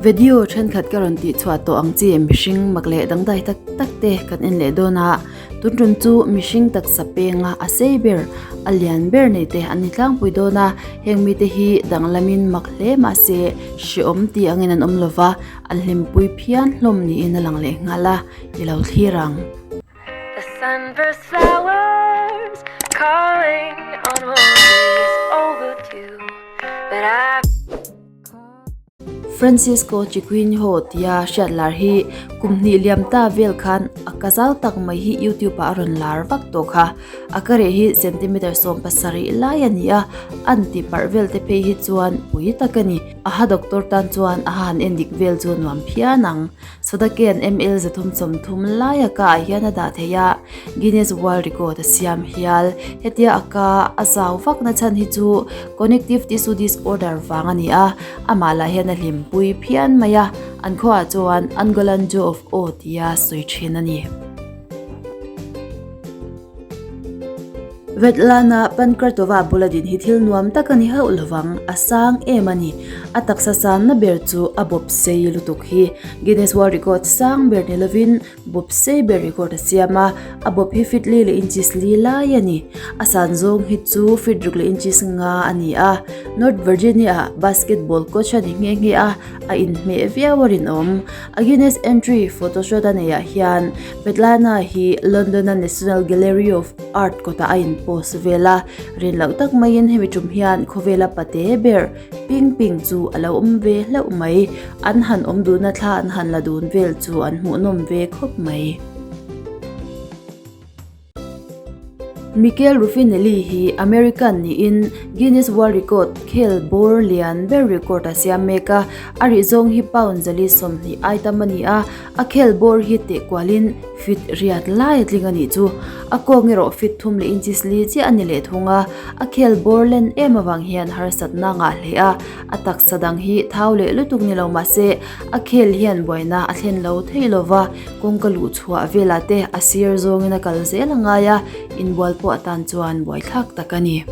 Video thenkhat ka rawn tih chhuah tawh ang chi mihring mak leh dangdai tak tak te kan en leh dawn a, tun tum chu mihring taksa penga a sei ber a lian ber nei te an ni tlangpui dawn a, heng mite hi danglamin mak hle mahse hreawm tih angin an awm lova, an hlimpui phian hlawm niin a lang leh nghal a, i lo thlir ang. The sunburst flowers calling on roses overdue But I Francisco Chiquinho tia hriat lar hi kum hnih liam ta vel khan a ka zau tak mai hi YouTube ah a rawn lar vak tawh kha. A ka reh hi centimeter 70 lai a ni a, an ti parh vel te phei hi chuan pui tak a ni. A ha doctor tan chuan a ha han en dik vel chu nuam phian ang. Sodaken ml 330 laia ka ah hian a dah thei a, Guinness World Record a siam hial. Hetia a ka a zau vak na chhan hi chu connective tissue disorder vang a ni a, amah lah hian a hlimpui phian mai a, an khuaah chuan Angolan Joe of Awe tia sawi thin a ni. Svetlana Pankratova bula din hi thil nuam tak a ni hauh lovang, a sang em a ni. A taksa sanna ber chu a bawp sei lutuk hi. Guinness World Record sang ber ni lovin bawp sei ber record a siam a, a bawp hi feet li leh inches li lai a ni. A san zawng hi chu feet ruk leh inches nga a ni a. North Virginia-ah basketball coach a ni nghe nghe a, a inhmeh viau a rinawm. A Guinness entry photoshot a neihah hian Svetlana hi London-a National Gallery of Art kawtah a inpost vel a, rin loh tak maiin hemi tum hian khawvela pate ber Ping Ping chu a lo awm ve hlauh mai. An han awm duhna thla an han la dun vel chu an hmuhnawm ve khawp mai. Michael Ruffinelli hi American niin Guinness World Record khel bawr lian ber record a siam mek a, a rih zawng hi pound 120 ai tam a ni a, a khel bawr hi teh kualin feet riat lai a tling a nih chu. A kawng erawh feet thum leh inches li chiah a ni leh thung a, a khel bawr len em avang hian harsatna ngah hle a, a taksa dang hi thau leh lutuk ni lo mahse a khel hian buaina a thlen lo thei lova. Kawngka luh chhuah velah te a sir zawngin a kal zel a ngai a, inbual pawh atan chuan buaithlak tak a ni.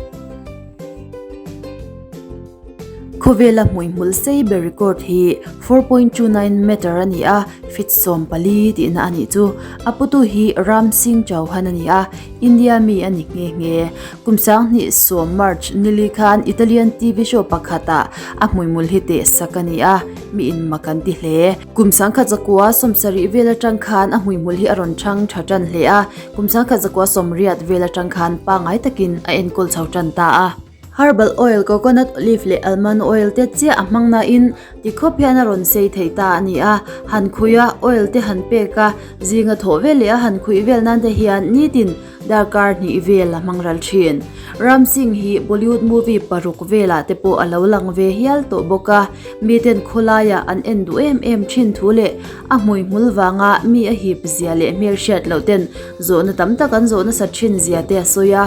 Khawvela hmuihmul sei ber record hi 4.29 meter a ni a, feet 14 tihna a nih chu. A putu hi Ram Singh Chauhan a ni a, India mi a ni nghe nghe. Kum 2010 March nili khan Italian TV show pakhatah a hmuihmul hi teh sak a ni a, mi inmak an ti hle. Kum 1970 vel atang khan a hmuihmul hi a rawn chhang tha tan hle a, kum 1980 vel atang khan pangngai takin a enkawl chho tan ta a. Herbal oil, coconut olive leh almond oil te chiah a hmang nain tikhawp hian a rawn sei thei ta a ni a, han khuih a, oil te han pek a, zinga thawh vel leh a han khuih vel nan te hian nitin Darkar hnih vel a hmang ral thin. Ram Singh hi Bollywood movie paruk velah te pawh a lo lang ve hial tawh bawk a, miten khawlaiah an en duh em em thin thu leh a hmuihmul vanga mi a hip zia leh hmelhriat loh ten zawhna tam tak an zawh nasa thin zia te a sawi a.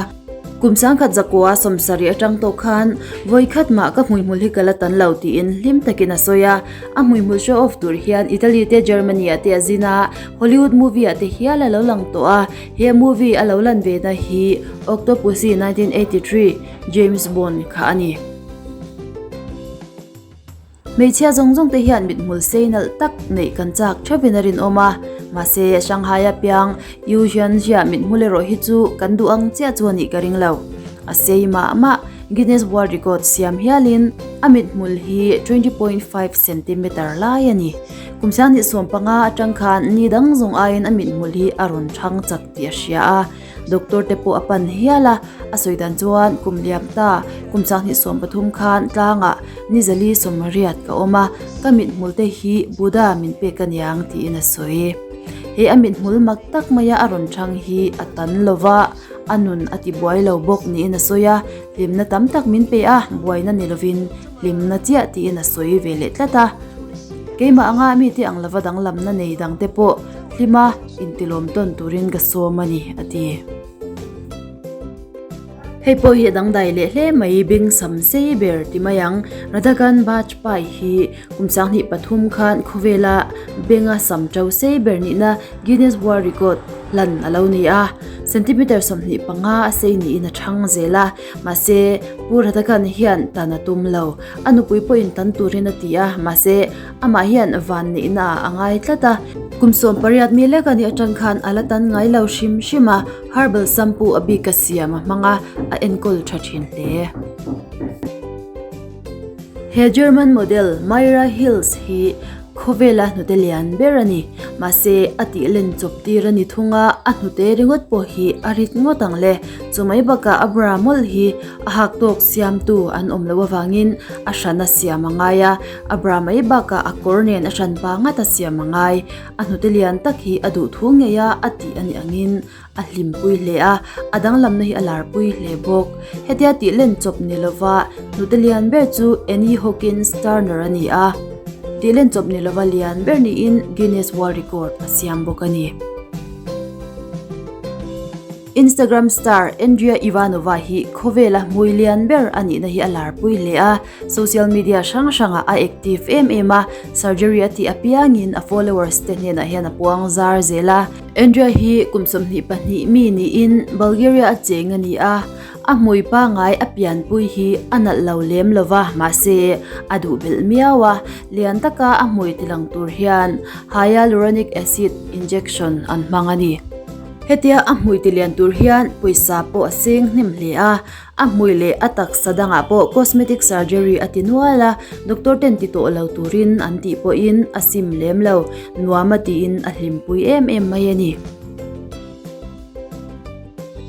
Kum 1970 atang tawh khan vawikhat mah ka hmuihmul hi ka la tan lo tiin hlim takin a sawi a, a hmuihmul show off tur hian Italy te Germany ah te a zin a, Hollywood movie ah te hial a lo lang tawh a. He movie a lo lan ve na hi Octopussy 1983 James Bond kha a ni. Hmeichhia zawng zawng te hian mithmul sei nalh tak neih kan chak theuhin a rinawm a, mahse Shanghai a piang Yu Hyun-hia mithmul erawh hi chu kan duh ang chiah chu a nih ka ring lo. A sei mah mah Guinness World Record siam hialin a mithmul hi 20.5 centimeter lai a ni. Kum 2015 atang khan ni dang zawng aiin a mithmul hi a rawn thang chak tih a hria a, doctor te pawh a pan hial a, a sawi dan chuan kum liam ta kum 2013 khan tlangah ni zali sawmriat ka awm a, ka mithmul te hi Buddha min pek a niang tiin a sawi. He a mithmul mak tak maia a rawn thang hi a tan lova, a nun a ti buai lo bawk niin a sawi a, hlimna tam tak min pe a, buaina ni lovin hlimna chiah tiin a sawi ve leh tlat a. Keimah anga mite ang lova danglamna nei dangte pawh hlima intilawm tawn turin ka sawm a ni, a ti. Hei pawh hi a dangdai leh hle mai, beng sam sei ber ti mai ang. Radhagan Bajpai hi kum 2003 khan khawvela benga sam to sei ber nihna Guinness World Record. hlan a lo ni a, centimeter 25 a sei niin a thang zel a, mahse Pu Radhakan hian tan a tum lo. A nupui pawhin tan turin a ti a, mahse amah hian van nihna ah a ngai tlat a. Kum 18 mi lek a nih atang khan a la tan ngai lo hrim hrim a, herbal shampoo a bik a siam a hmang a, a enkawl tha thin hle. He German model Myra Hills hi khawvela hnute lian ber a ni. Mahse, a tih len chawp tir a ni thung a, a hnute ringawt pawh hi a rit ngawt ang le. Chumai bakah a bra mawlh hi a hak tawk siamtu an awm loh avangin a hran a siam a ngai a, a bra mai bakah a kawr nen a hran pa ngat a siam a ngai. A hnute lian tak hi a duh thu ngei a, a tih a nih angin A hlimpui hle a, a danglamna hi a larpui hle bawk. Hetia tih len chawp ni lova hnute lian ber chu Annie Hawkins Turner a ni a. Tih len chawp ni lova lian ber niin Guinness World Record a siam bawk a ni. Instagram star Andrea Ivanova hi khawvela hmui lian ber a nihna hi a larpui hle a. Social media hrang hrangah a active em em a, surgery a tih apiangin a followers te hnenah hian a puang zar zel a. Andrea hi kum 22 mi niin Bulgaria a cheng a ni a, a hmui pangngai a pianpui hi a nalh lo lem lo va, mahse a duh belh miau a, lian taka a hmui tilang tur hian hyaluronic acid injection an hmang a ni. Hetia a hmui tilian tur hian pawisa pawh a seng hnem hle a, A hmui leh a taksa dangah pawh cosmetic surgery a ti nual a, doctor ten ti tawh lo turin an tih pawhin a sim lem lo, nuam a tiin a hlimpui em em mai a ni.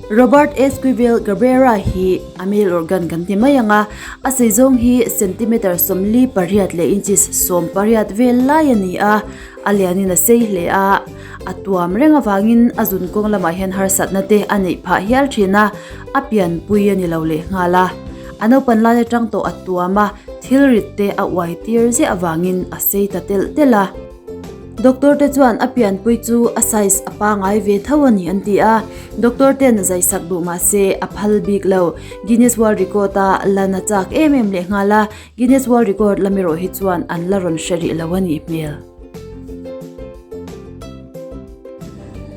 Robert Esquivel Cabrera hi a male organ kan ti mai ang a, a sei zawng hi centimeter 48 leh inches 18 vel lai a ni a, a lianin a sei hle a, A tuam reng avangin a zun kawng lamah hian harsatna te a neih phah hial thin a, a pianpui a ni lo leh nghal a. A naupan lai atang tawh a tuam a, thil rit te a uai tir ziah avangin a sei ta telh telh a. Doctor te chuan a pianpui chu a size a pangai ve tho a ni an ti a, doctor ten zaisak duh mah se a phal bik lo. Guinness World Record a lan a chak em em leh nghal a, Guinness World Record lam erawh hi chuan an la rawn hre rih lo a nih hmel.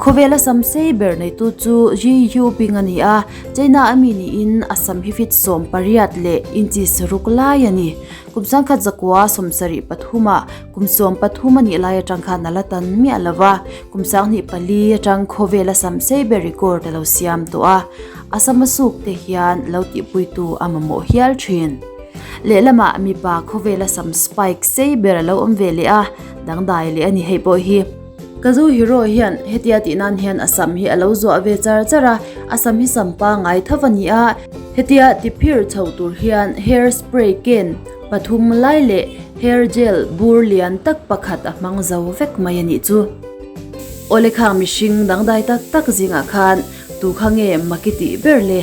Khawvela sam sei ber neitu chu Xi Jinping a ni a, China a mi niin a sam hi feet 18 leh inches ruk lai a ni. Kum 1973 ah kum 13 a nih lai atang khan a la tan miah lo va, kum 24 atang khawvela sam sei ber record a lo siam tawh a, a sam a suk te hian lo tihpuitu a mamawh hial thin. Lehlamah mipa khawvela sam spike sei ber a lo awm ve leh a, dangdai leh a ni hei pawh hi. Kazuhiro hian hetia tih nan hian a sam hi a lo zuah ve char char a, a sam hi sam pangngai tho a ni a, hetia tiphir chho tur hian hair spray ken pathum lai leh hair gel bur lian tak pakhat a hmang zo vek mai a nih chu. Awle khang mihring dangdai tak tak zingah khan tu kha nge maki tih ber le?